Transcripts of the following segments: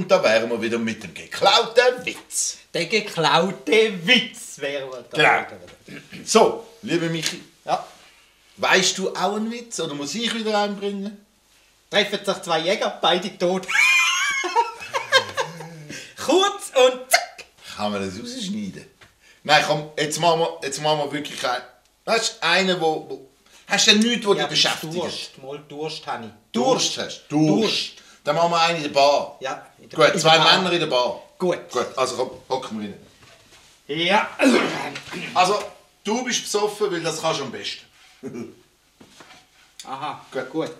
Und da wären wir wieder mit dem geklauten Witz. Der geklaute Witz wäre da. Genau. So, liebe Michi. Ja. Weißt du auch einen Witz oder muss ich wieder einbringen? Treffen sich zwei Jäger, beide tot. Kurz und zack. Kann man das rausschneiden? Nein, komm, jetzt machen wir wirklich einen. Weißt du, einen, wo hast du denn nichts, wo dich beschäftigt? Durst habe ich. Durst hast du? Durst. Dann machen wir einen in der Bar. Ja. Gut, zwei Männer in der Bar. Gut. Also komm, hocken wir rein. Ja. Also, du bist besoffen, weil das kannst du am besten. Aha, Gut.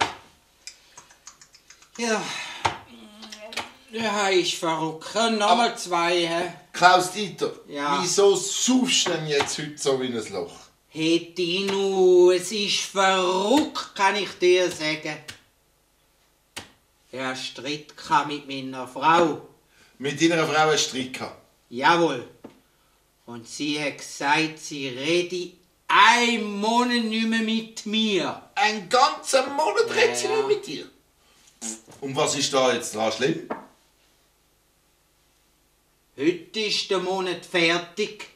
Ja. Ja, ich verrückt. Nochmal zwei, hä? Klaus Dieter, Ja. wieso saufst du denn jetzt heute so wie ein Loch? Hey Dino, es ist verrückt, kann ich dir sagen. Er Streit mit meiner Frau. Mit deiner Frau einen Streit gehabt. Jawohl. Und sie hat gesagt, sie rede einen Monat nicht mehr mit mir. Einen ganzen Monat redet sie Ja. nicht mit dir. Und was ist da jetzt dran schlimm? Heute ist der Monat fertig.